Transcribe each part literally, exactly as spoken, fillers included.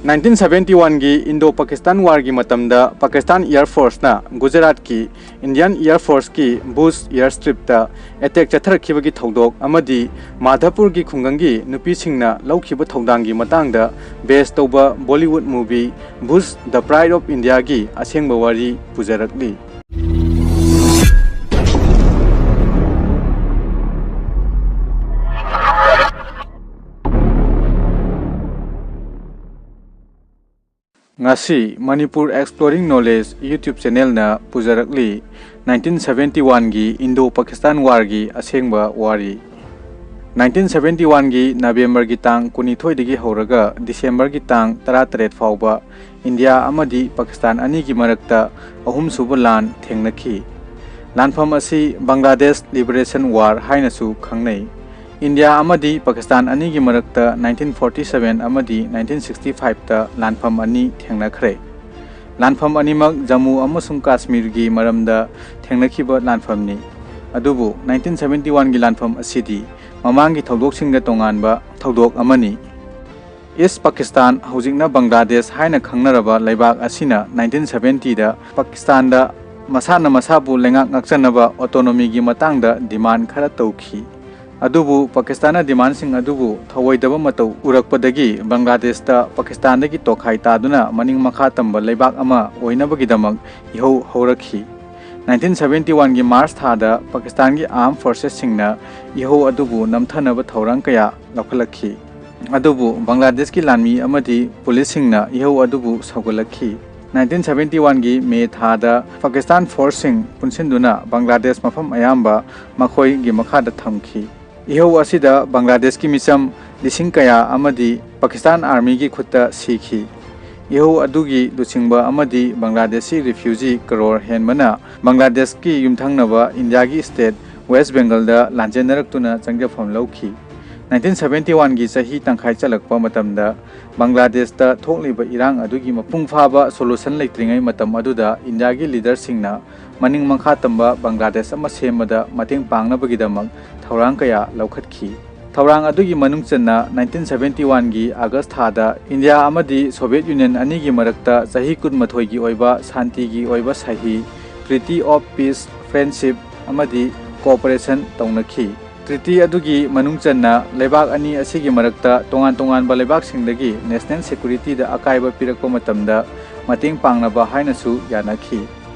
Nineteen seventy ꯋꯥꯟꯒꯤ Indo Pakistan ꯋꯥꯔꯒꯤ ꯃꯇꯝꯗ ꯄꯥꯀꯤꯁꯇꯥꯟ ꯑꯦꯌꯔ ꯐꯣꯔꯁꯅ ꯒꯨꯖꯔꯥꯠꯀꯤ ꯏꯟꯗꯤꯌꯟ ꯑꯦꯌꯔ ꯐꯣꯔꯁꯀꯤ ꯚꯨꯖ ꯑꯦꯌꯔ ꯁ꯭ꯇ꯭ꯔꯤꯞꯇ ꯑꯦꯇꯦꯛ ꯆꯠꯊꯔꯛꯈꯤꯕꯒꯤ ꯊꯧꯗꯣꯛ ꯑꯃꯗꯤ ꯃꯥꯙꯄꯨꯔꯒꯤ ꯈꯨꯡꯒꯪꯒꯤ ꯅꯨꯄꯤꯁꯤꯡꯅ ꯂꯧꯈꯤꯕ ꯊꯧꯗꯥꯡꯒꯤ ꯃꯇꯥꯡꯗ ꯕꯦꯁ ꯇꯧꯕ Bollywood movie Bhuj the pride of ꯏꯟꯗꯤꯌꯥꯒꯤ ꯑꯁꯦꯡꯕ ꯋꯥꯔꯤ ꯄꯨꯖꯔꯛꯂꯤ꯫ ꯉꯁꯤ ꯃꯅꯤꯄꯨꯔ ꯑꯦꯛꯁꯄ꯭ꯂꯣꯔꯤꯡ ꯅꯣꯂꯦꯖ YouTube ꯆꯦꯅꯦꯜꯅ ꯄꯨꯖꯔꯛꯂꯤ ꯅꯥꯏꯟꯇꯤꯟ ꯁꯚꯦꯟꯇꯤ ꯋꯥꯟꯒꯤ ꯏꯟꯗꯣ ꯄꯥꯀꯤꯁꯇꯥꯟ ꯋꯥꯔꯒꯤ ꯑꯁꯦꯡꯕ ꯋꯥꯔꯤ꯫ ꯅꯥꯏꯟꯇꯤꯟ ꯁꯚꯦꯟꯇꯤ ꯋꯥꯟꯒꯤ ꯅꯕꯦꯝꯕꯔꯒꯤ ꯇꯥꯡ ꯀꯨꯟꯅꯤꯊꯣꯏꯗꯒꯤ ꯍꯧꯔꯒ ꯗꯤꯁꯦꯝꯕꯔꯒꯤ ꯇꯥꯡ ꯇꯔꯥꯇꯔꯦꯠ ꯐꯥꯎꯕ ꯏꯟꯗꯤꯌꯥ ꯑꯃꯗꯤ ꯄꯥꯀꯤꯁꯇꯥꯟ ꯑꯅꯤꯒꯤ ꯃꯔꯛꯇ ꯑꯍꯨꯝꯁꯨꯕ ꯂꯥꯟ ꯊꯦꯡꯅꯈꯤ꯫ ꯂꯥꯟꯐꯝ ꯑꯁꯤ ꯕꯪꯒ꯭ꯂꯥꯗꯦꯁ ꯂꯤꯕꯔꯦꯁꯟ ꯋꯥꯔ ꯍꯥꯏꯅꯁꯨ ꯈꯪꯅꯩ꯫ ꯏꯟꯗꯤꯌꯥ ꯑꯃꯗꯤ ꯄꯥꯀꯤꯁꯇꯥꯟ ꯑꯅꯤꯒꯤ ꯃꯔꯛꯇ ꯅꯥꯏꯟꯇꯤꯟ ꯐꯣꯔꯇꯤ ꯁꯚꯦꯟ ꯑꯃꯗꯤ ꯅꯥꯏꯟꯇꯤꯟ ꯁꯤꯛꯁꯇꯤ ꯐꯥꯏꯚꯇ ꯂꯥꯟꯐꯝ ꯑꯅꯤ ꯊꯦꯡꯅꯈ꯭ꯔꯦ꯫ ꯂꯥꯟꯐꯝ ꯑꯅꯤꯃꯛ ꯖꯝꯃꯨ ꯑꯃꯁꯨꯡ ꯀꯥꯁꯃꯤꯔꯒꯤ ꯃꯔꯝꯗ ꯊꯦꯡꯅꯈꯤꯕ ꯂꯥꯟꯐꯝꯅꯤ꯫ ꯑꯗꯨꯕꯨ ꯅꯥꯏꯟꯇꯤꯟ ꯁꯚꯦꯟꯇꯤ ꯋꯥꯟꯒꯤ ꯂꯥꯟꯐꯝ ꯑꯁꯤꯗꯤ ꯃꯃꯥꯡꯒꯤ ꯊꯧꯗꯣꯛꯁꯤꯡꯗ ꯇꯣꯉꯥꯟꯕ ꯊꯧꯗꯣꯛ ꯑꯃꯅꯤ꯫ ꯏꯁ ꯄꯥꯀꯤꯁꯇꯥꯟ, ꯍꯧꯖꯤꯛꯅ ꯕꯪꯒ꯭ꯂꯥꯗꯦꯁ ꯍꯥꯏꯅ ꯈꯪꯅꯔꯕ ꯂꯩꯕꯥꯛ ꯑꯁꯤꯅ ꯅꯥꯏꯟꯇꯤꯟ ꯁꯚꯦꯟꯇꯤꯗ ꯄꯥꯀꯤꯁꯇꯥꯟꯗ ꯃꯁꯥꯅ ꯃꯁꯥꯕꯨ ꯂꯩꯉꯥꯛ ꯉꯥꯛꯆꯅꯕ ꯑꯣꯇꯣꯅꯣꯃꯤꯒꯤ ꯃꯇꯥꯡꯗ ꯗꯤꯃꯥꯟ ꯈꯔ ꯇꯧꯈꯤ꯫ ꯑꯗꯨꯕꯨ ꯄꯥꯀꯤꯁꯇꯥꯟꯅ ꯗꯤꯃꯥꯟꯁꯤꯡ ꯑꯗꯨꯕꯨ ꯊꯧꯑꯣꯏꯗꯕ ꯃꯇꯧ ꯎꯔꯛꯄꯗꯒꯤ ꯕꯪꯒ꯭ꯂꯥꯗꯦꯁꯇ ꯄꯥꯀꯤꯁꯇꯥꯟꯗꯒꯤ ꯇꯣꯈꯥꯏ ꯇꯥꯗꯨꯅ ꯃꯅꯤꯡ ꯃꯈꯥ ꯇꯝꯕ ꯂꯩꯕꯥꯛ ꯑꯃ ꯑꯣꯏꯅꯕꯒꯤꯗꯃꯛ ꯏꯍꯧ ꯍꯧꯔꯛꯈꯤ꯫ ꯅꯥꯏꯟꯇꯤꯟ ꯁꯚꯦꯟꯇꯤ ꯋꯥꯟꯒꯤ ꯃꯥꯔꯆ ꯊꯥꯗ ꯄꯥꯀꯤꯁꯇꯥꯟꯒꯤ ꯑꯥꯔꯝ ꯐꯣꯔꯁꯦꯁꯁꯤꯡꯅ ꯏꯍꯧ ꯑꯗꯨꯕꯨ ꯅꯝꯊꯅꯕ ꯊꯧꯔꯥꯡ ꯀꯌꯥ ꯂꯧꯈꯠꯂꯛꯈꯤ꯫ ꯑꯗꯨꯕꯨ ꯕꯪꯒ꯭ꯂꯥꯗꯦꯁꯀꯤ ꯂꯥꯟꯃꯤ ꯑꯃꯗꯤ ꯄꯨꯂꯤꯁꯁꯤꯡꯅ ꯏꯍꯧ ꯑꯗꯨꯕꯨ ꯁꯧꯒꯠꯂꯛꯈꯤ꯫ ꯅꯥꯏꯟꯇꯤꯟ ꯁꯚꯦꯟꯇꯤ ꯋꯥꯟꯒꯤ ꯃꯦ ꯊꯥꯗ ꯄꯥꯀꯤꯁꯇꯥꯟ ꯐꯣꯔꯁꯁꯤꯡ ꯄꯨꯟꯁꯤꯟꯗꯨꯅ ꯕꯪꯒ꯭ꯂꯥꯗꯦꯁ ꯃꯐꯝ ꯑꯌꯥꯝꯕ ꯃꯈꯣꯏꯒꯤ ꯃꯈꯥꯗ ꯊꯝꯈꯤ꯫ ꯏꯍꯧ ꯑꯁꯤꯗ ꯕꯪꯒ꯭ꯂꯥꯗꯦꯁꯀꯤ ꯃꯤꯆꯝ ꯂꯤꯁꯤꯡ ꯀꯌꯥ ꯑꯃꯗꯤ ꯄꯥꯀꯤꯁꯇꯥꯟ ꯑꯥꯔꯃꯤꯒꯤ ꯈꯨꯠꯇ ꯁꯤꯈꯤ꯫ ꯏꯍꯧ ꯑꯗꯨꯒꯤ ꯂꯨꯆꯤꯡꯕ ꯑꯃꯗꯤ ꯕꯪꯒ꯭ꯂꯥꯗꯦꯁꯤ ꯔꯤꯐ꯭ꯌꯨꯖꯤ ꯀꯔꯣꯔ ꯍꯦꯟꯕꯅ ꯕꯪꯒ꯭ꯂꯥꯗꯦꯁꯀꯤ ꯌꯨꯝꯊꯪꯅꯕ ꯏꯟꯗꯤꯌꯥꯒꯤ ꯁ꯭ꯇꯦꯠ ꯋꯦꯁ ꯕꯦꯡꯒꯜꯗ ꯂꯥꯟꯖꯦꯟꯅꯔꯛꯇꯨꯅ ꯆꯪꯖꯐꯝ ꯂꯧꯈꯤ꯫ ꯅꯥꯏꯟꯇꯤꯟ ꯁꯚꯦꯟꯇꯤ ꯋꯥꯟꯒꯤ ꯆꯍꯤ ꯇꯪꯈꯥꯏ ꯆꯜꯂꯛꯄ ꯃꯇꯝꯗ ꯕꯪꯒ꯭ꯂꯥꯗꯦꯁꯇ ꯊꯣꯛꯂꯤꯕ ꯏꯔꯥꯡ ꯑꯗꯨꯒꯤ ꯃꯄꯨꯡ ꯐꯥꯕ ꯁꯣꯂꯨꯁꯟ ꯂꯩꯇ꯭ꯔꯤꯉꯩ ꯃꯇꯝ ꯑꯗꯨꯗ ꯏꯟꯗꯤꯌꯥꯒꯤ ꯂꯤꯗꯔꯁꯤꯡꯅ ꯃꯅꯤꯡ ꯃꯈꯥ ꯇꯝꯕ ꯕꯪꯒ꯭ꯂꯥꯗꯦꯁ ꯑꯃ ꯁꯦꯝꯕꯗ ꯃꯇꯦꯡ ꯄꯥꯡꯅꯕꯒꯤꯗꯃꯛ ꯊꯧꯔꯥꯡ ꯀꯌꯥ ꯂꯧꯈꯠꯈꯤ꯫ ꯊꯧꯔꯥꯡ ꯑꯗꯨꯒꯤ ꯃꯅꯨꯡ ꯆꯟꯅ nineteen seventy one ꯒꯤ August ꯊꯥꯗ ꯏꯟꯗꯤꯌꯥ ꯑꯃꯗꯤ Soviet Union ꯑꯅꯤꯒꯤ ꯃꯔꯛꯇ ꯆꯍꯤ ꯀꯨꯟꯃꯥꯊꯣꯏꯒꯤ ꯑꯣꯏꯕ ꯁꯥꯟꯇꯤꯒꯤ ꯑꯣꯏꯕ ꯁꯍꯤ, Treaty of Peace, Friendship ꯑꯃꯗꯤ Cooperation ꯇꯧꯅꯈꯤ꯫ Treaty ꯑꯗꯨꯒꯤ ꯃꯅꯨꯡ ꯆꯟꯅ ꯂꯩꯕꯥꯛ ꯑꯅꯤ ꯑꯁꯤꯒꯤ ꯃꯔꯛꯇ ꯇꯣꯉꯥꯟ ꯇꯣꯉꯥꯟꯕ ꯂꯩꯕꯥꯛꯁꯤꯡꯗꯒꯤ national security ꯗ ꯑꯀꯥꯏꯕ ꯄꯤꯔꯛꯄ ꯃꯇꯝꯗ ꯃꯇꯦꯡ ꯄꯥꯡꯅꯕ ꯍꯥꯏꯅꯁꯨ ꯌꯥꯅꯈꯤ꯫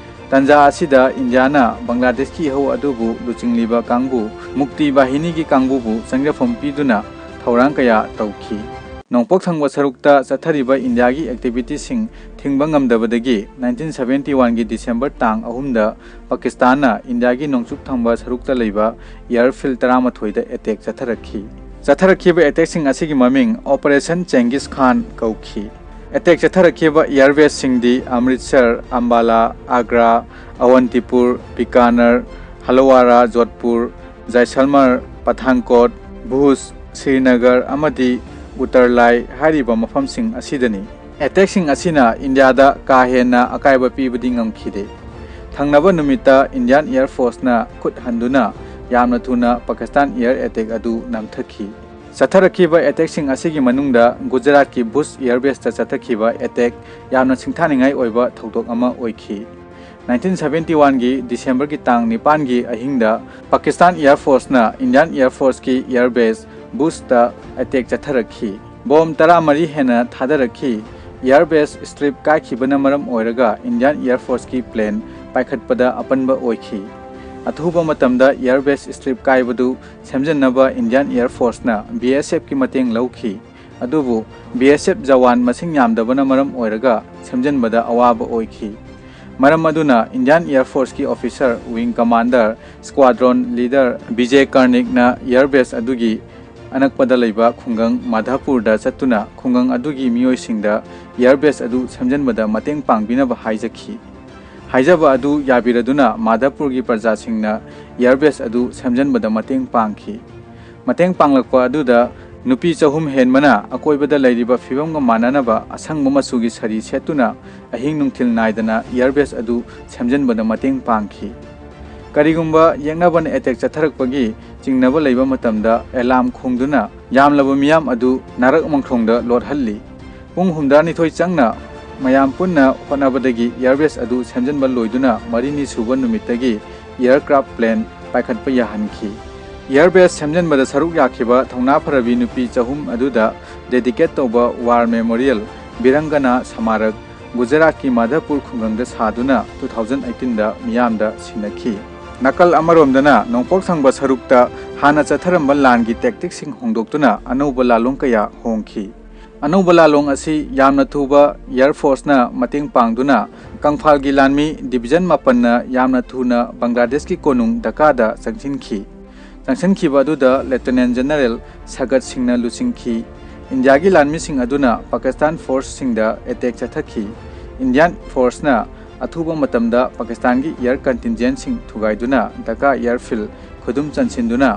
ꯇꯟꯖꯥ ꯑꯁꯤꯗ ꯏꯟꯗꯤꯌꯥꯅ ꯕꯪꯒ꯭ꯂꯥꯗꯦꯁꯀꯤ ꯏꯍꯧ ꯑꯗꯨꯕꯨ ꯂꯨꯆꯤꯡꯂꯤꯕ ꯀꯥꯡꯕꯨ, ꯃꯨꯛꯇꯤ ꯕꯥꯍꯤꯅꯤꯒꯤ ꯀꯥꯡꯕꯨꯕꯨ ꯆꯪꯖꯐꯝ ꯄꯤꯗꯨꯅ ꯊꯧꯔꯥꯡ ꯀꯌꯥ ꯇꯧꯈꯤ꯫ ꯅꯣꯡꯄꯣꯛ ꯊꯪꯕ ꯁꯔꯨꯛꯇ ꯆꯠꯊꯔꯤꯕ ꯏꯟꯗꯤꯌꯥꯒꯤ activity ꯁꯤꯡ ꯊꯤꯡꯕ ꯉꯝꯗꯕꯗꯒꯤ nineteen seventy one ꯒꯤ December ꯇꯥꯡ ꯑꯍꯨꯝꯗ ꯄꯥꯀꯤꯁꯇꯥꯟꯅ ꯏꯟꯗꯤꯌꯥꯒꯤ ꯅꯣꯡꯆꯨꯞ ꯊꯪꯕ ꯁꯔꯨꯛꯇ ꯂꯩꯕ airfield ꯇꯔꯥꯃꯥꯊꯣꯏꯗ attack ꯆꯠꯊꯔꯛꯈꯤ꯫ ꯆꯠꯊꯔꯛꯈꯤꯕ attack ꯁꯤꯡ ꯑꯁꯤꯒꯤ ꯃꯃꯤꯡ Operation Genghis Khan ꯀꯧꯈꯤ꯫ Attack ꯆꯠꯊꯔꯛꯈꯤꯕ air base ꯁꯤꯡꯗꯤ ꯑꯃ꯭ꯔꯤꯠꯁꯔ, ꯑꯝꯕꯥꯂꯥ, ꯑꯒ꯭ꯔꯥ, ꯑꯋꯟꯇꯤꯄꯨꯔ, ꯕꯤꯀꯥꯅꯔ, ꯍꯂꯋꯥꯔꯥ, ꯖꯣꯙꯄꯨꯔ, ꯖꯥꯏꯁꯜꯃꯔ, ꯄꯊꯥꯟꯀꯣꯠ, ꯚꯨꯖ, ꯁ꯭ꯔꯤꯅꯒꯔ ꯑꯃꯗꯤ ꯎꯇꯔꯂꯥꯏ ꯍꯥꯏꯔꯤꯕ ꯃꯐꯝꯁꯤꯡ ꯑꯁꯤꯗꯅꯤ꯫ Attack ꯁꯤꯡ ꯑꯁꯤꯅ ꯏꯟꯗꯤꯌꯥꯗ ꯀꯥ ꯍꯦꯟꯅ ꯑꯀꯥꯏꯕ ꯄꯤꯕꯗꯤ ꯉꯝꯈꯤꯗꯦ꯫ ꯊꯪꯅꯕ ꯅꯨꯃꯤꯠꯇ Indian Air Force ꯅ ꯈꯨꯠ ꯍꯟꯗꯨꯅ ꯌꯥꯝꯅ ꯊꯨꯅ ꯄꯥꯀꯤꯁꯇꯥꯟ air attack ꯑꯗꯨ ꯅꯝꯊꯈꯤ꯫ ꯆꯠꯊꯔꯛꯈꯤꯕ attack ꯁꯤꯡ ꯑꯁꯤꯒꯤ ꯃꯅꯨꯡꯗ ꯒꯨꯖꯔꯥꯠꯀꯤ ꯚꯨꯖ air base ꯇ ꯆꯠꯊꯈꯤꯕ attack ꯌꯥꯝꯅ ꯁꯤꯡꯊꯥꯅꯤꯡꯉꯥꯏ ꯑꯣꯏꯕ ꯊꯧꯗꯣꯛ ꯑꯃ ꯑꯣꯏꯈꯤ꯫ Nineteen seventy one ꯒꯤ December ꯒꯤ ꯇꯥꯡ ꯅꯤꯄꯥꯟꯒꯤ ꯑꯍꯤꯡꯗ ꯄꯥꯀꯤꯁꯇꯥꯟ Air Force ꯅ Indian Air Force ꯀꯤ air base ꯚꯨꯖ ꯇ attack ꯆꯠꯊꯔꯛꯈꯤ꯫ Bomb ꯇꯔꯥꯃꯔꯤ ꯍꯦꯟꯅ ꯊꯥꯗꯔꯛꯈꯤ꯫ Air base strip ꯀꯥꯏꯈꯤꯕꯅ ꯃꯔꯝ ꯑꯣꯏꯔꯒ Indian Air Force ꯀꯤ plane ꯄꯥꯏꯈꯠꯄꯗ ꯑꯄꯟꯕ ꯑꯣꯏꯈꯤ꯫ ꯑꯊꯨꯕ ꯃꯇꯝꯗ air base strip ꯀꯥꯏꯕꯗꯨ ꯁꯦꯝꯖꯤꯟꯅꯕ Indian Air Force ꯅ B S F ꯀꯤ ꯃꯇꯦꯡ ꯂꯧꯈꯤ꯫ ꯑꯗꯨꯕꯨ B S F ꯖꯋꯥꯟ ꯃꯁꯤꯡ ꯌꯥꯝꯗꯕꯅ ꯃꯔꯝ ꯑꯣꯏꯔꯒ ꯁꯦꯝꯖꯤꯟꯕꯗ ꯑꯋꯥꯕ ꯑꯣꯏꯈꯤ꯫ ꯃꯔꯝ ꯑꯗꯨꯅ Indian Air Force ꯀꯤ officer, wing commander, squadron leader Bijay ꯀꯔꯅꯤꯛꯅ air base ꯑꯗꯨꯒꯤ ꯑꯅꯛꯄꯗ ꯂꯩꯕ ꯈꯨꯡꯒꯪ ꯃꯥꯙꯥꯄꯨꯔꯗ ꯆꯠꯇꯨꯅ ꯈꯨꯡꯒꯪ ꯑꯗꯨꯒꯤ ꯃꯤꯑꯣꯏꯁꯤꯡꯗ air base ꯑꯗꯨ ꯁꯦꯝꯖꯤꯟꯕꯗ ꯃꯇꯦꯡ ꯄꯥꯡꯕꯤꯅꯕ ꯍꯥꯏꯖꯈꯤ꯫ ꯍꯥꯏꯖꯕ ꯑꯗꯨ ꯌꯥꯕꯤꯔꯗꯨꯅ ꯃꯥꯙꯥꯄꯨꯔꯒꯤ ꯄ꯭ꯔꯖꯥꯁꯤꯡꯅ air base ꯑꯗꯨ ꯁꯦꯝꯖꯤꯟꯕꯗ ꯃꯇꯦꯡ ꯄꯥꯡꯈꯤ꯫ ꯃꯇꯦꯡ ꯄꯥꯡꯂꯛꯄ ꯑꯗꯨꯗ ꯅꯨꯄꯤ ꯆꯍꯨꯝ ꯍꯦꯟꯕꯅ ꯑꯀꯣꯏꯕꯗ ꯂꯩꯔꯤꯕ ꯐꯤꯕꯝꯒ ꯃꯥꯟꯅꯅꯕ ꯑꯁꯪꯕ ꯃꯆꯨꯒꯤ ꯁꯥꯔꯤ ꯁꯦꯠꯇꯨꯅ ꯑꯍꯤꯡ ꯅꯨꯡꯊꯤꯜ ꯅꯥꯏꯗꯅ air base ꯑꯗꯨ ꯁꯦꯝꯖꯤꯟꯕꯗ ꯃꯇꯦꯡ ꯄꯥꯡꯈꯤ꯫ ꯀꯔꯤꯒꯨꯝꯕ ꯌꯦꯛꯅꯕꯅ attack ꯆꯠꯊꯔꯛꯄꯒꯤ ꯆꯤꯡꯅꯕ ꯂꯩꯕ ꯃꯇꯝꯗ ꯑꯦꯂꯥꯝ ꯈꯣꯡꯗꯨꯅ ꯌꯥꯝꯂꯕ ꯃꯤꯌꯥꯝ ꯑꯗꯨ ꯅꯥꯔꯛ ꯃꯪꯈ꯭ꯔꯣꯡꯗ ꯂꯣꯠꯍꯜꯂꯤ꯫ ꯄꯨꯡ ꯍꯨꯝꯗ꯭ꯔꯥꯅꯤꯊꯣꯏ ꯆꯪꯅ ꯃꯌꯥꯝ ꯄꯨꯟꯅ ꯍꯣꯠꯅꯕꯗꯒꯤ ꯏꯌꯥꯔꯕꯦꯁ ꯑꯗꯨ ꯁꯦꯝꯖꯤꯟꯕ ꯂꯣꯏꯗꯨꯅ ꯃꯔꯤꯅꯤ ꯁꯨꯕ ꯅꯨꯃꯤꯠꯇꯒꯤ ꯏꯌꯥꯔꯀ꯭ꯔꯥꯐ ꯄ꯭ꯂꯦꯟ ꯄꯥꯏꯈꯠꯄ ꯌꯥꯍꯟꯈꯤ꯫ ꯏꯌꯥꯔꯕꯦꯁ ꯁꯦꯝꯖꯤꯟꯕꯗ ꯁꯔꯨꯛ ꯌꯥꯈꯤꯕ ꯊꯧꯅꯥ ꯐꯔꯕꯤ ꯅꯨꯄꯤ ꯆꯍꯨꯝ ꯑꯗꯨꯗ ꯗꯦꯗꯤꯀꯦꯠ ꯇꯧꯕ ꯋꯥꯔ ꯃꯦꯃꯣꯔꯤꯌꯦꯜ ꯕꯤꯔꯪꯒꯅꯥ ꯁꯃꯥꯔꯛ ꯒꯨꯖꯔꯥꯠꯀꯤ ꯃꯥꯙꯄꯨꯔ ꯈꯨꯡꯒꯪꯗ ꯁꯥꯗꯨꯅ ꯇꯨ ꯊꯥꯎꯖꯟ ꯑꯩꯠꯇꯤꯟꯗ ꯃꯤꯌꯥꯝꯗ ꯁꯤꯟꯅꯈꯤ꯫ ꯅꯥꯀꯜ ꯑꯃꯔꯣꯝꯗꯅ ꯅꯣꯡꯄꯣꯛ ꯊꯪꯕ ꯁꯔꯨꯛꯇ ꯍꯥꯟꯅ ꯆꯠꯊꯔꯝꯕ ꯂꯥꯟꯒꯤ ꯇꯦꯛꯇꯤꯛꯁꯤꯡ ꯍꯣꯡꯗꯣꯛꯇꯨꯅ ꯑꯅꯧꯕ ꯂꯥꯂꯣꯡ ꯀꯌꯥ ꯍꯣꯡꯈꯤ꯫ ꯑꯅꯧꯕ ꯂꯥꯂꯣꯡ ꯑꯁꯤ ꯌꯥꯝꯅ ꯊꯨꯕ ꯏꯌꯥꯔ ꯐꯣꯔꯁꯅ ꯃꯇꯦꯡ ꯄꯥꯡꯗꯨꯅ ꯀꯪꯐꯥꯜꯒꯤ ꯂꯥꯟꯃꯤ ꯗꯤꯕꯤꯖꯟ ꯃꯥꯄꯟꯅ ꯌꯥꯝꯅ ꯊꯨꯅ ꯕꯪꯒ꯭ꯂꯥꯗꯦꯁꯀꯤ ꯀꯣꯅꯨꯡ ꯙꯀꯥꯗ ꯆꯪꯁꯤꯟꯈꯤ꯫ ꯆꯪꯁꯤꯟꯈꯤꯕ ꯑꯗꯨꯗ ꯂꯦꯐꯇꯤꯅꯦꯟ ꯖꯦꯅꯔꯦꯜ ꯁꯒꯠ ꯁꯤꯡꯅ ꯂꯨꯆꯤꯡꯈꯤ꯫ ꯏꯟꯗꯤꯌꯥꯒꯤ ꯂꯥꯟꯃꯤꯁꯤꯡ ꯑꯗꯨꯅ ꯄꯥꯀꯤꯁꯇꯥꯟ ꯐꯣꯔꯁꯁꯤꯡꯗ ꯑꯦꯇꯦꯛ ꯆꯠꯊꯈꯤ꯫ ꯏꯟꯗꯤꯌꯥꯟ ꯐꯣꯔꯁꯅ ꯑꯊꯨꯕ ꯃꯇꯝꯗ ꯄꯥꯀꯤꯁꯇꯥꯟꯒꯤ ꯏꯌꯥꯔ ꯀꯟꯇꯤꯟꯖꯦꯟꯁꯤꯡ ꯊꯨꯒꯥꯏꯗꯨꯅ ꯙꯀꯥ ꯏꯌꯥꯔꯐꯤꯜ ꯈꯨꯗꯨꯝ ꯆꯟꯁꯤꯟꯗꯨꯅ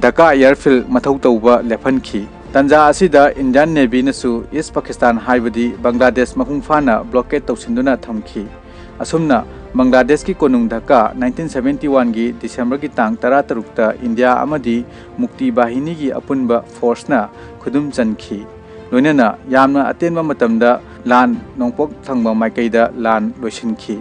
ꯙꯀꯥ ꯏꯌꯥꯔꯐꯤꯜ ꯃꯊꯧ ꯇꯧꯕ ꯂꯦꯞꯍꯟꯈꯤ꯫ ꯇꯟꯖꯥ ꯑꯁꯤꯗ ꯏꯟꯗꯤꯌꯥꯟ ꯅꯦꯚꯤꯅꯁꯨ ꯏꯁ ꯄꯥꯀꯤꯁꯇꯥꯟ ꯍꯥꯏꯕꯗꯤ ꯕꯪꯒ꯭ꯂꯥꯗꯦꯁ ꯃꯄꯨꯡ ꯐꯥꯅ ꯕ꯭ꯂꯣꯀꯦꯠ ꯇꯧꯁꯤꯟꯗꯨꯅ ꯊꯝꯈꯤ꯫ ꯑꯁꯨꯝꯅ ꯕꯪꯒ꯭ꯂꯥꯗꯦꯁꯀꯤ ꯀꯣꯅꯨꯡ ꯙꯀꯥ ꯅꯥꯏꯟꯇꯤꯟ ꯁꯚꯦꯟꯇꯤ ꯋꯥꯟꯒꯤ ꯗꯤꯁꯦꯝꯕꯔꯒꯤ ꯇꯥꯡ ꯇꯔꯥꯇꯔꯨꯛꯇ ꯏꯟꯗꯤꯌꯥ ꯑꯃꯗꯤ ꯃꯨꯛꯇꯤ ꯕꯥꯍꯤꯅꯤꯒꯤ ꯑꯄꯨꯟꯕ ꯐꯣꯔꯁꯅ ꯈꯨꯗꯨꯝ ꯆꯟꯈꯤ꯫ ꯂꯣꯏꯅꯅ ꯌꯥꯝꯅ ꯑꯇꯦꯟꯕ ꯃꯇꯝꯗ ꯂꯥꯟ ꯅꯣꯡꯄꯣꯛ ꯊꯪꯕ ꯃꯥꯏꯀꯩꯗ ꯂꯥꯟ ꯂꯣꯏꯁꯤꯟꯈꯤ꯫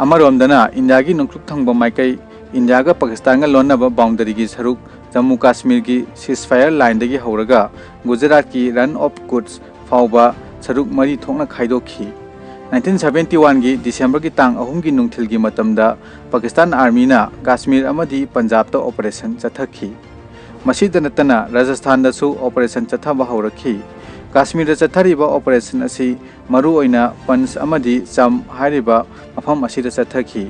ꯑꯃꯔꯣꯝꯗꯅ ꯏꯟꯗꯤꯌꯥꯒꯤ ꯅꯣꯡꯆꯨꯞ ꯊꯪꯕ ꯃꯥꯏꯀꯩ, ꯏꯟꯗꯤꯌꯥꯒ ꯄꯥꯀꯤꯁꯇꯥꯟꯒ ꯂꯣꯟꯅꯕ ꯕꯥꯎꯟꯗꯔꯤꯒꯤ ꯁꯔꯨꯛ ꯖꯝꯃꯨ ꯀꯥꯁꯃꯤꯔꯒꯤ ꯁꯤꯁꯐꯥꯌꯔ ꯂꯥꯏꯟꯗꯒꯤ ꯍꯧꯔꯒ ꯒꯨꯖꯔꯥꯠꯀꯤ ꯔꯟ ꯑꯣꯐ ꯀꯨꯠꯁ ꯐꯥꯎꯕ ꯁꯔꯨꯛ ꯃꯔꯤ ꯊꯣꯛꯅ ꯈꯥꯏꯗꯣꯛꯈꯤ꯫ ꯅꯥꯏꯟꯇꯤꯟ ꯁꯚꯦꯟꯇꯤ ꯋꯥꯟꯒꯤ ꯗꯤꯁꯦꯝꯕꯔꯒꯤ ꯇꯥꯡ ꯑꯍꯨꯝꯒꯤ ꯅꯨꯡꯊꯤꯜꯒꯤ ꯃꯇꯝꯗ ꯄꯥꯀꯤꯁꯇꯥꯟ ꯑꯥꯔꯃꯤꯅ ꯀꯥꯁꯃꯤꯔ ꯑꯃꯗꯤ ꯄꯟꯖꯥꯕꯇ ꯑꯣꯄꯔꯦꯁꯟ ꯆꯠꯊꯈꯤ꯫ ꯃꯁꯤꯗ ꯅꯠꯇꯅ ꯔꯥꯖꯁꯊꯥꯟꯗꯁꯨ ꯑꯣꯄꯔꯦꯁꯟ ꯆꯠꯊꯕ ꯍꯧꯔꯛꯈꯤ꯫ ꯀꯥꯁꯃꯤꯔꯗ ꯆꯠꯊꯔꯤꯕ ꯑꯣꯄꯔꯦꯁꯟ ꯑꯁꯤ ꯃꯔꯨꯑꯣꯏꯅ ꯄꯟꯁ ꯑꯃꯗꯤ ꯆꯝ ꯍꯥꯏꯔꯤꯕ ꯃꯐꯝ ꯑꯁꯤꯗ ꯆꯠꯊꯈꯤ꯫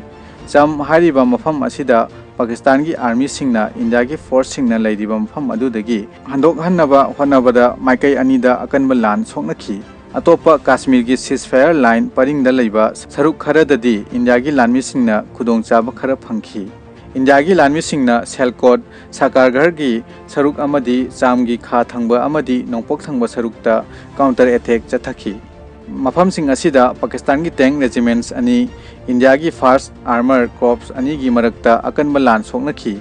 ꯆꯝ ꯍꯥꯏꯔꯤꯕ ꯃꯐꯝ ꯑꯁꯤꯗ ꯄꯥꯀꯤꯁꯇꯥꯟꯒꯤ ꯑꯥꯔꯃꯤꯁꯤꯡꯅ ꯏꯟꯗꯤꯌꯥꯒꯤ ꯐꯣꯔꯁꯁꯤꯡꯅ ꯂꯩꯔꯤꯕ ꯃꯐꯝ ꯑꯗꯨꯗꯒꯤ ꯍꯟꯗꯣꯛꯍꯟꯅꯕ ꯍꯣꯠꯅꯕꯗ ꯃꯥꯏꯀꯩ ꯑꯅꯤꯗ ꯑꯀꯟꯕ ꯂꯥꯟ ꯁꯣꯛꯅꯈꯤ꯫ ꯑꯇꯣꯞꯄ ꯀꯥꯁꯃꯤꯔꯒꯤ ꯁꯤꯁꯐꯥꯌꯔ ꯂꯥꯏꯟ ꯄꯔꯤꯡꯗ ꯂꯩꯕ ꯁꯔꯨꯛ ꯈꯔꯗꯗꯤ ꯏꯟꯗꯤꯌꯥꯒꯤ ꯂꯥꯟꯃꯤꯁꯤꯡꯅ ꯈꯨꯗꯣꯡꯆꯥꯕ ꯈꯔ ꯐꯪꯈꯤ꯫ ꯏꯟꯗꯤꯌꯥꯒꯤ ꯂꯥꯟꯃꯤꯁꯤꯡꯅ ꯁꯦꯜꯀꯣꯠ, ꯁꯥꯀꯥꯔꯒꯔꯒꯤ ꯁꯔꯨꯛ ꯑꯃꯗꯤ ꯆꯥꯝꯒꯤ ꯈꯥ ꯊꯪꯕ ꯑꯃꯗꯤ ꯅꯣꯡꯄꯣꯛ ꯊꯪꯕ ꯁꯔꯨꯛꯇ ꯀꯥꯎꯟꯇꯔ ꯑꯦꯇꯦꯛ ꯆꯠꯊꯈꯤ꯫ ꯃꯐꯝꯁꯤꯡ ꯑꯁꯤꯗ ꯄꯥꯀꯤꯁꯇꯥꯟꯒꯤ ꯇꯦꯡ ꯔꯦꯖꯤꯃꯦꯟꯠꯁ ꯑꯅꯤ, ꯏꯟꯗꯤꯌꯥꯒꯤ ꯐꯥꯔꯁ ꯑꯥꯔꯃꯔ ꯀꯣꯔꯞꯁ ꯑꯅꯤꯒꯤ ꯃꯔꯛꯇ ꯑꯀꯟꯕ ꯂꯥꯟ ꯁꯣꯛꯅꯈꯤ꯫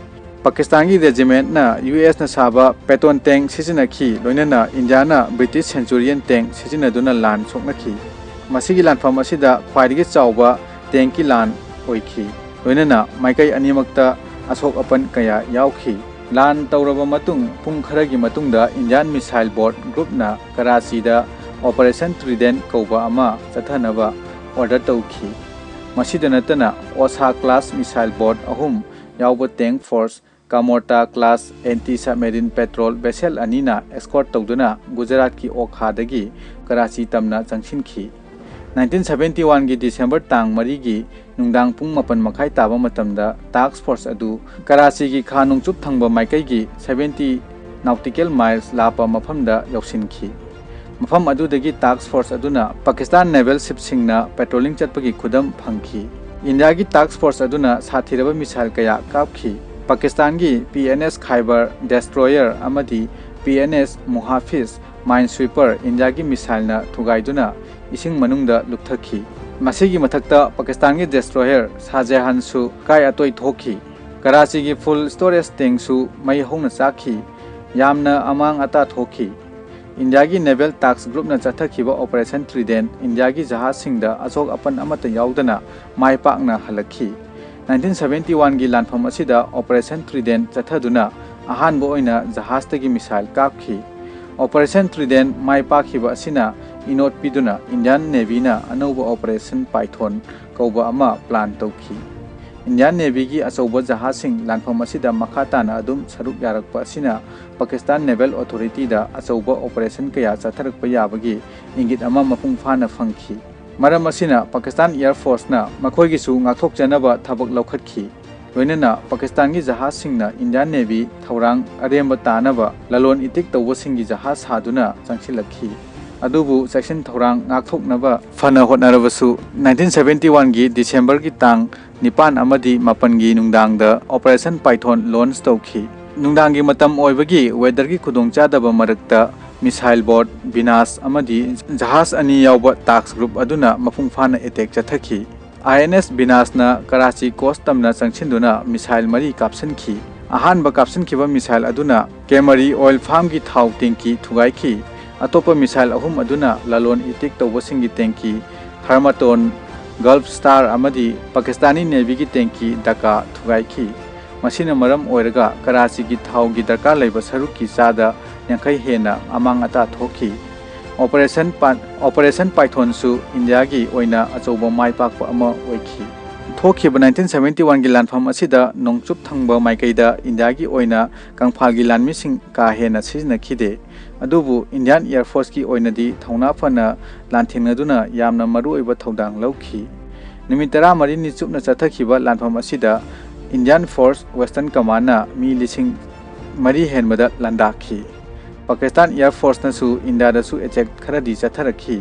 ꯄꯥꯀꯤꯁꯇꯥꯟꯒꯤ ꯔꯦꯖꯤꯃꯦꯟꯠꯅ ꯌꯨ ꯑꯦꯁꯅ ꯁꯥꯕ ꯄꯦꯇꯣꯟ ꯇꯦꯡ ꯁꯤꯖꯤꯟꯅꯈꯤ, ꯂꯣꯏꯅꯅ ꯏꯟꯗꯤꯌꯥꯅ ꯕ꯭ꯔꯤꯇꯤꯁ ꯁꯦꯟꯆꯨꯔꯤꯌꯟ ꯇꯦꯡ ꯁꯤꯖꯤꯟꯅꯗꯨꯅ ꯂꯥꯟ ꯁꯣꯛꯅꯈꯤ꯫ ꯃꯁꯤꯒꯤ ꯂꯥꯟꯐꯝ ꯑꯁꯤꯗ ꯈ꯭ꯋꯥꯏꯗꯒꯤ ꯆꯥꯎꯕ ꯇꯦꯡꯀꯤ ꯂꯥꯟ ꯑꯣꯏꯈꯤ, ꯂꯣꯏꯅꯅ ꯃꯥꯏꯀꯩ ꯑꯅꯤꯃꯛꯇ ꯑꯁꯣꯛ ꯑꯄꯟ ꯀꯌꯥ ꯌꯥꯎꯈꯤ꯫ ꯂꯥꯟ ꯇꯧꯔꯕ ꯃꯇꯨꯡ ꯄꯨꯡ ꯈꯔꯒꯤ ꯃꯇꯨꯡꯗ ꯏꯟꯗꯤꯌꯥꯟ ꯃꯤꯁꯥꯏꯜ ꯕꯣꯠ ꯒ꯭ꯔꯨꯞꯅ ꯀꯔꯥꯆꯤꯗ ꯑꯣꯄꯔꯦꯁꯟ ꯇ꯭ꯔꯤꯗꯦꯟꯠ ꯀꯧꯕ ꯑꯃ ꯆꯠꯊꯅꯕ ꯑꯣꯔꯗꯔ ꯇꯧꯈꯤ꯫ ꯃꯁꯤꯗ ꯅꯠꯇꯅ ꯑꯣꯁꯥ ꯀ꯭ꯂꯥꯁ ꯃꯤꯁꯥꯏꯜ ꯕꯣꯠ ꯑꯍꯨꯝ ꯌꯥꯎꯕ ꯇꯦꯡ force Kamorta class anti submarine patrol vessel ꯑꯅꯤꯅ ꯑꯦꯁꯀꯣꯔꯠ ꯇꯧꯗꯨꯅ ꯒꯨꯖꯔꯥꯠꯀꯤ ꯑꯣꯈꯥꯗꯒꯤ ꯀꯔꯥꯆꯤ ꯇꯝꯅ ꯆꯪꯁꯤꯟꯈꯤ꯫ ꯅꯥꯏꯟꯇꯤꯟ ꯁꯕꯦꯟꯇꯤ ꯋꯥꯟꯒꯤ ꯗꯤꯁꯦꯝꯕꯔ ꯇꯥꯡ ꯃꯔꯤꯒꯤ ꯅꯨꯡꯗꯥꯡ ꯄꯨꯡ ꯃꯥꯄꯟ ꯃꯈꯥꯏ ꯇꯥꯕ ꯃꯇꯝꯗ ꯇꯥꯛꯁ ꯐꯣꯔꯁ ꯑꯗꯨ ꯀꯔꯥꯆꯤꯒꯤ ꯈꯥ ꯅꯣꯡꯆꯨꯞ ꯊꯪꯕ ꯃꯥꯏꯀꯩꯒꯤ ꯁꯕꯦꯟꯇꯤ ꯅꯥꯎꯇꯤꯀꯦꯜ ꯃꯥꯏꯜꯁ ꯂꯥꯞꯄ ꯃꯐꯝꯗ ꯌꯧꯁꯤꯟꯈꯤ꯫ ꯃꯐꯝ ꯑꯗꯨꯗꯒꯤ ꯇꯥꯛꯁ ꯐꯣꯔꯁ ꯑꯗꯨꯅ ꯄꯥꯀꯤꯁꯇꯥꯟ ꯅꯦꯚꯦꯜ ꯁꯤꯞꯁꯤꯡꯅ ꯄꯦꯇ꯭ꯔꯣꯂꯤꯡ ꯆꯠꯄꯒꯤ ꯈꯨꯗꯝ ꯐꯪꯈꯤ꯫ ꯏꯟꯗꯤꯌꯥꯒꯤ ꯇꯥꯛꯁ ꯐꯣꯔꯁ ꯑꯗꯨꯅ ꯁꯥꯊꯤꯔꯕ ꯃꯤꯁꯥꯏꯜ ꯀꯌꯥ ꯀꯥꯞꯈꯤ꯫ ꯄꯥꯀꯤꯁꯇꯥꯟꯒꯤ ꯄꯤ ꯑꯦꯟ ꯑꯦꯁ ꯈꯥꯏꯕꯔ ꯗꯦꯁꯇ꯭ꯔꯣꯌꯔ ꯑꯃꯗꯤ ꯄꯤ ꯑꯦꯟ ꯑꯦꯁ ꯃꯨꯍꯥꯐꯤꯖ ꯃꯥꯏꯟ ꯁ꯭ꯋꯤꯄꯔ ꯏꯟꯗꯤꯌꯥꯒꯤ ꯃꯤꯁꯥꯏꯜꯅ ꯊꯨꯒꯥꯏꯗꯨꯅ ꯏꯁꯤꯡ ꯃꯅꯨꯡꯗ ꯂꯨꯞꯊꯈꯤ꯫ ꯃꯁꯤꯒꯤ ꯃꯊꯛꯇ ꯄꯥꯀꯤꯁꯇꯥꯟꯒꯤ ꯗꯦꯁꯇ꯭ꯔꯣꯌꯔ ꯁꯥꯍꯖꯍꯥꯟꯁꯨ ꯑꯀꯥꯏ ꯑꯇꯣꯏ ꯊꯣꯛꯈꯤ꯫ ꯀꯔꯥꯆꯤꯒꯤ ꯐꯨꯜ ꯁ꯭ꯇꯣꯔꯦꯖ ꯇꯦꯡꯁꯨ ꯃꯩ ꯍꯧꯅ ꯆꯥꯛꯈꯤ꯫ ꯌꯥꯝꯅ ꯑꯃꯥꯡ ꯑꯇꯥ ꯊꯣꯛꯈꯤ꯫ ꯏꯟꯗꯤꯌꯥꯒꯤ ꯅꯦꯚꯦꯜ ꯇꯥꯛꯁ ꯒ꯭ꯔꯨꯞꯅ ꯆꯠꯊꯈꯤꯕ ꯑꯣꯄꯔꯦꯁꯟ ꯇ꯭ꯔꯤꯗꯦꯟꯠ ꯏꯟꯗꯤꯌꯥꯒꯤ ꯖꯍꯥꯖꯁꯤꯡꯗ ꯑꯁꯣꯛ ꯑꯄꯟ ꯑꯃꯠꯇ ꯌꯥꯎꯗꯅ ꯃꯥꯏ ꯄꯥꯛꯅ ꯍꯜꯂꯛꯈꯤ꯫ ꯅꯥꯏꯟꯇꯤꯟ ꯁꯕꯦꯟꯇꯤ ꯋꯥꯟꯒꯤ ꯂꯥꯟꯐꯝ ꯑꯁꯤꯗ ꯑꯣꯄꯔꯦꯁꯟ ꯇ꯭ꯔꯤꯗꯦꯟꯠ ꯆꯠꯊꯗꯨꯅ ꯑꯍꯥꯟꯕ ꯑꯣꯏꯅ ꯖꯍꯥꯖꯇꯒꯤ ꯃꯤꯁꯥꯏꯜ ꯀꯥꯞꯈꯤ꯫ ꯑꯣꯄꯔꯦꯁꯟ ꯇ꯭ꯔꯤꯗꯦꯟꯠ ꯃꯥꯏ ꯄꯥꯛꯈꯤꯕ ꯑꯁꯤꯅ ꯏꯅꯣꯠ ꯄꯤꯗꯨꯅ ꯏꯟꯗꯤꯌꯥꯟ ꯅꯦꯚꯤꯅ ꯑꯅꯧꯕ ꯑꯣꯄꯔꯦꯁꯟ ꯄꯥꯏꯊꯣꯟ ꯀꯧꯕ ꯑꯃ ꯄ꯭ꯂꯥꯟ ꯇꯧꯈꯤ꯫ ꯏꯟꯗꯤꯌꯥꯟ ꯅꯦꯚꯤꯒꯤ ꯑꯆꯧꯕ ꯖꯍꯥꯖꯁꯤꯡ ꯂꯥꯟꯐꯝ ꯑꯁꯤꯗ ꯃꯈꯥ ꯇꯥꯅ ꯑꯗꯨꯝ ꯁꯔꯨꯛ ꯌꯥꯔꯛꯄ ꯑꯁꯤꯅ ꯄꯥꯀꯤꯁꯇꯥꯟ ꯅꯦꯚꯦꯜ ꯑꯣꯊꯣꯔꯤꯇꯤꯗ ꯑꯆꯧꯕ ꯑꯣꯄꯔꯦꯁꯟ ꯀꯌꯥ ꯆꯠꯊꯔꯛꯄ ꯌꯥꯕꯒꯤ ꯏꯪꯒꯤꯠ ꯑꯃ ꯃꯄꯨꯡ ꯐꯥꯅ ꯐꯪꯈꯤ꯫ ꯃꯔꯝ ꯑꯁꯤꯅ ꯄꯥꯀꯤꯁꯇꯥꯟ ꯑꯦꯌꯔ ꯐꯣꯔꯁꯅ ꯃꯈꯣꯏꯒꯤꯁꯨ ꯉꯥꯛꯊꯣꯛꯆꯅꯕ ꯊꯕꯛ ꯂꯧꯈꯠꯈꯤ꯫ ꯂꯣꯏꯅꯅ ꯄꯥꯀꯤꯁꯇꯥꯟꯒꯤ ꯖꯍꯥꯖꯁꯤꯡꯅ ꯏꯟꯗꯤꯌꯥꯟ ꯅꯦꯚꯤ ꯊꯧꯔꯥꯡ ꯑꯔꯦꯝꯕ ꯇꯥꯅꯕ ꯂꯂꯣꯟ ꯏꯇꯤꯛ ꯇꯧꯕꯁꯤꯡꯒꯤ ꯖꯍꯥꯖ ꯁꯥꯗꯨꯅ ꯆꯪꯁꯤꯜꯂꯛꯈꯤ꯫ ꯑꯗꯨꯕꯨ ꯆꯦꯛꯁꯤꯟ ꯊꯧꯔꯥꯡ ꯉꯥꯛꯊꯣꯛꯅꯕ ꯐꯅ ꯍꯣꯠꯅꯔꯕꯁꯨ, ꯅꯥꯏꯟꯇꯤꯟ ꯁꯕꯦꯟꯇꯤ ꯋꯥꯟꯒꯤ ꯗꯤꯁꯦꯝꯕꯔꯒꯤ ꯇꯥꯡ ꯅꯤꯄꯥꯟ ꯑꯃꯗꯤ ꯃꯥꯄꯟꯒꯤ ꯅꯨꯡꯗꯥꯡꯗ ꯑꯣꯄꯔꯦꯁꯟ ꯄꯥꯏꯊꯣꯟ ꯂꯣꯟꯆ ꯇꯧꯈꯤ꯫ ꯅꯨꯡꯗꯥꯡꯒꯤ ꯃꯇꯝ ꯑꯣꯏꯕꯒꯤ ꯋꯦꯗꯔꯒꯤ ꯈꯨꯗꯣꯡꯆꯥꯗꯕ ꯃꯔꯛꯇ ꯃꯤꯁꯥꯏꯜ ꯕꯣꯠ ꯕꯤꯅꯥꯁ ꯑꯃꯗꯤ ꯖꯍꯥꯖ ꯑꯅꯤ ꯌꯥꯎꯕ ꯇꯥꯛꯁ ꯒ꯭ꯔꯨꯞ ꯑꯗꯨꯅ ꯃꯄꯨꯡ ꯐꯥꯅ ꯑꯦꯇꯦꯛ ꯆꯠꯊꯈꯤ꯫ ꯑꯥꯏ ꯑꯦꯟ ꯑꯦꯁ ꯕꯤꯅꯥꯁꯅ ꯀꯔꯥꯆꯤ ꯀꯣꯁ ꯇꯝꯅ ꯆꯪꯁꯤꯟꯗꯨꯅ ꯃꯤꯁꯥꯏꯜ ꯃꯔꯤ ꯀꯥꯞꯁꯤꯟꯈꯤ꯫ ꯑꯍꯥꯟꯕ ꯀꯥꯞꯁꯤꯟꯈꯤꯕ ꯃꯤꯁꯥꯏꯜ ꯑꯗꯨꯅ ꯀꯦꯃꯔꯤ ꯑꯣꯏꯜ ꯐꯥꯝꯒꯤ ꯊꯥꯎ ꯇꯦꯡꯀꯤ ꯊꯨꯒꯥꯏꯈꯤ꯫ ꯑꯇꯣꯞꯄ ꯃꯤꯁꯥꯏꯜ ꯑꯍꯨꯝ ꯑꯗꯨꯅ ꯂꯂꯣꯟ ꯏꯇꯤꯛ ꯇꯧꯕꯁꯤꯡꯒꯤ ꯇꯦꯡꯀꯤ, ꯍꯔꯃꯇꯣꯟ, ꯒꯜꯐ ꯁ꯭ꯇꯥꯔ ꯑꯃꯗꯤ ꯄꯥꯀꯤꯁꯇꯥꯅꯤ ꯅꯦꯚꯤꯒꯤ ꯇꯦꯡꯀꯤ ꯗꯀꯥ ꯊꯨꯒꯥꯏꯈꯤ꯫ ꯃꯁꯤꯅ ꯃꯔꯝ ꯑꯣꯏꯔꯒ ꯀꯔꯥꯆꯤꯒꯤ ꯊꯥꯎꯒꯤ ꯗꯔꯀꯥꯔ ꯂꯩꯕ ꯁꯔꯨꯛꯀꯤ ꯆꯥꯗ ꯌꯥꯡꯈꯩ ꯍꯦꯟꯅ ꯑꯃꯥꯡ ꯑꯇꯥ ꯊꯣꯛꯈꯤ꯫ ꯑꯣꯄꯔꯦꯁꯟ ꯄꯥ-, ꯑꯣꯄꯔꯦꯁꯟ ꯄꯥꯏꯊꯣꯟꯁꯨ ꯏꯟꯗꯤꯌꯥꯒꯤ ꯑꯣꯏꯅ ꯑꯆꯧꯕ ꯃꯥꯏ ꯄꯥꯛꯄ ꯑꯃ ꯑꯣꯏꯈꯤ꯫ ꯊꯣꯛꯈꯤꯕ ꯅꯥꯏꯟꯇꯤꯟ ꯁꯚꯦꯟꯇꯤ ꯋꯥꯟꯒꯤ ꯂꯥꯟꯐꯝ ꯑꯁꯤꯗ ꯅꯣꯡꯆꯨꯞ ꯊꯪꯕ ꯃꯥꯏꯀꯩꯗ ꯏꯟꯗꯤꯌꯥꯒꯤ ꯑꯣꯏꯅ ꯀꯪꯐꯥꯜꯒꯤ ꯂꯥꯟꯃꯤꯁꯤꯡ ꯀꯥ ꯍꯦꯟꯅ ꯁꯤꯖꯤꯟꯅꯈꯤꯗꯦ꯫ ꯑꯗꯨꯕꯨ ꯏꯟꯗꯤꯌꯥꯟ ꯑꯦꯌꯔ ꯐꯣꯔꯁꯀꯤ ꯑꯣꯏꯅꯗꯤ ꯊꯧꯅꯥ ꯐꯅ ꯂꯥꯟꯊꯦꯡꯅꯗꯨꯅ ꯌꯥꯝꯅ ꯃꯔꯨꯑꯣꯏꯕ ꯊꯧꯗꯥꯡ ꯂꯧꯈꯤ꯫ ꯅꯨꯃꯤꯠ ꯇꯔꯥꯃꯔꯤꯅꯤ ꯆꯨꯞꯅ ꯆꯠꯊꯈꯤꯕ ꯂꯥꯟꯐꯝ ꯑꯁꯤꯗ ꯏꯟꯗꯤꯌꯥꯟ ꯐꯣꯔꯁ ꯋꯦꯁꯇꯔꯟ ꯀꯃꯥꯟꯅ ꯃꯤ ꯂꯤꯁꯤꯡ ꯃꯔꯤ ꯍꯦꯟꯕꯗ ꯂꯥꯟꯗꯥꯈꯤ꯫ ꯄꯥꯀꯤꯁꯇꯥꯟ ꯑꯦꯌꯔ ꯐꯣꯔꯁꯅꯁꯨ ꯏꯟꯗꯤꯌꯥꯗꯁꯨ ꯑꯦꯇꯦꯛ ꯈꯔꯗꯤ ꯆꯠꯊꯔꯛꯈꯤ꯫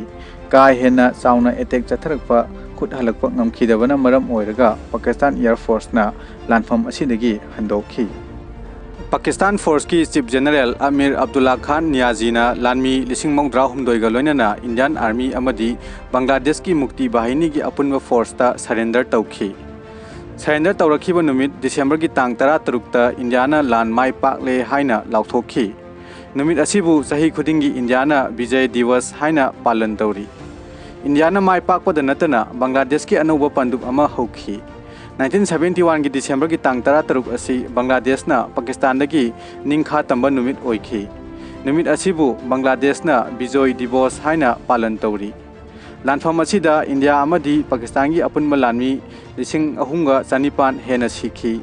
ꯀꯥ ꯍꯦꯟꯅ ꯆꯥꯎꯅ ꯑꯦꯇꯦꯛ ꯆꯠꯊꯔꯛꯄ, ꯈꯨꯠ ꯍꯜꯂꯛꯄ ꯉꯝꯈꯤꯗꯕꯅ ꯃꯔꯝ ꯑꯣꯏꯔꯒ ꯄꯥꯀꯤꯁꯇꯥꯟ ꯑꯦꯌꯔ ꯐꯣꯔꯁꯅ ꯂꯥꯟꯐꯝ ꯑꯁꯤꯗꯒꯤ ꯍꯟꯗꯣꯛꯈꯤ꯫ ꯄꯥꯀꯤꯁꯇꯥꯟ ꯐꯣꯔꯁꯀꯤ ꯆꯤꯐ ꯖꯦꯅꯔꯦꯜ ꯑꯃꯤꯔ ꯑꯕꯗꯨꯜꯂꯥ ꯈꯥꯟ ꯅꯤꯌꯥꯖꯤꯅ ꯂꯥꯟꯃꯤ ꯂꯤꯁꯤꯡ ꯃꯧꯗ꯭ꯔꯥ ꯍꯨꯝꯗꯣꯏꯒ ꯂꯣꯏꯅꯅ ꯏꯟꯗꯤꯌꯥꯟ ꯑꯥꯔꯃꯤ ꯑꯃꯗꯤ ꯕꯪꯒ꯭ꯂꯥꯗꯦꯁꯀꯤ ꯃꯨꯛꯇꯤ ꯕꯥꯍꯤꯅꯤꯒꯤ ꯑꯄꯨꯟꯕ ꯐꯣꯔꯁꯇ ꯁꯔꯦꯟꯗꯔ ꯇꯧꯈꯤ꯫ ꯁꯔꯦꯟꯗꯔ ꯇꯧꯔꯛꯈꯤꯕ ꯅꯨꯃꯤꯠ ꯗꯤꯁꯦꯝꯕꯔꯒꯤ ꯇꯥꯡ ꯇꯔꯥꯇꯔꯨꯛꯇ ꯏꯟꯗꯤꯌꯥꯅ ꯂꯥꯟ ꯃꯥꯏ ꯄꯥꯛꯂꯦ ꯍꯥꯏꯅ ꯂꯥꯎꯊꯣꯛꯈꯤ꯫ ꯅꯨꯃꯤꯠ ꯑꯁꯤꯕꯨ ꯆꯍꯤ ꯈꯨꯗꯤꯡꯒꯤ ꯏꯟꯗꯤꯌꯥꯅ ꯕꯤꯖꯌ ꯗꯤꯋꯁ ꯍꯥꯏꯅ ꯄꯥꯂꯟ ꯇꯧꯔꯤ꯫ ꯏꯟꯗꯤꯌꯥꯅ ꯃꯥꯏ ꯄꯥꯛꯄꯗ ꯅꯠꯇꯅ ꯕꯪꯒ꯭ꯂꯥꯗꯦꯁꯀꯤ ꯑꯅꯧꯕ ꯄꯥꯟꯗꯨꯞ ꯑꯃ ꯍꯧꯈꯤ꯫ ꯅꯥꯏꯟꯇꯤꯟ ꯁꯚꯦꯟꯇꯤ ꯋꯥꯟꯒꯤ ꯗꯤꯁꯦꯝꯕꯔꯒꯤ ꯇꯥꯡ ꯇꯔꯥꯇꯔꯨꯛ ꯑꯁꯤ ꯕꯪꯒ꯭ꯂꯥꯗꯦꯁꯅ ꯄꯥꯀꯤꯁꯇꯥꯟꯗꯒꯤ ꯅꯤꯡꯈꯥ ꯇꯝꯕ ꯅꯨꯃꯤꯠ ꯑꯣꯏꯈꯤ꯫ ꯅꯨꯃꯤꯠ ꯑꯁꯤꯕꯨ ꯕꯪꯒ꯭ꯂꯥꯗꯦꯁꯅ ꯕꯤꯖꯣꯏ ꯗꯤꯕꯣꯁ ꯍꯥꯏꯅ ꯄꯥꯂꯟ ꯇꯧꯔꯤ꯫ ꯂꯥꯟꯐꯝ ꯑꯁꯤꯗ ꯏꯟꯗꯤꯌꯥ ꯑꯃꯗꯤ ꯄꯥꯀꯤꯁꯇꯥꯟꯒꯤ ꯑꯄꯨꯟꯕ ꯂꯥꯟꯃꯤ ꯂꯤꯁꯤꯡ ꯑꯍꯨꯝꯒ ꯆꯅꯤꯄꯥꯟ ꯍꯦꯟꯅ ꯁꯤꯈꯤ꯫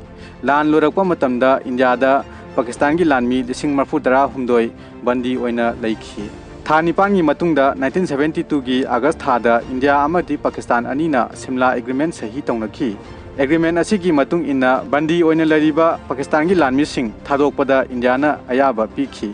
ꯂꯥꯟ ꯂꯣꯏꯔꯛꯄ ꯃꯇꯝꯗ ꯏꯟꯗꯤꯌꯥꯗ ꯄꯥꯀꯤꯁꯇꯥꯟꯒꯤ ꯂꯥꯟꯃꯤ ꯂꯤꯁꯤꯡ ꯃꯔꯤꯐꯨ ꯇꯔꯥ ꯍꯨꯝꯗꯣꯏ ꯕꯟꯗꯤ ꯑꯣꯏꯅ ꯂꯩꯈꯤ꯫ ꯊꯥ ꯅꯤꯄꯥꯟꯒꯤ ꯃꯇꯨꯡꯗ ꯅꯥꯏꯟꯇꯤꯟ ꯁꯚꯦꯟꯇꯤ ꯇꯨꯒꯤ ꯑꯥꯒꯁ ꯊꯥꯗ ꯏꯟꯗꯤꯌꯥ ꯑꯃꯗꯤ ꯄꯥꯀꯤꯁꯇꯥꯟ ꯑꯅꯤꯅ ꯁꯤꯝꯂꯥ ꯑꯦꯒ꯭ꯔꯤꯃꯦꯟ ꯁꯍꯤ ꯇꯧꯅꯈꯤ꯫ ꯑꯦꯒ꯭ꯔꯤꯃꯦꯟ ꯑꯁꯤꯒꯤ ꯃꯇꯨꯡ ꯏꯟꯅ ꯕꯟꯗꯤ ꯑꯣꯏꯅ ꯂꯩꯔꯤꯕ ꯄꯥꯀꯤꯁꯇꯥꯟꯒꯤ ꯂꯥꯟꯃꯤꯁꯤꯡ ꯊꯥꯗꯣꯛꯄꯗ ꯏꯟꯗꯤꯌꯥꯅ ꯑꯌꯥꯕ ꯄꯤꯈꯤ꯫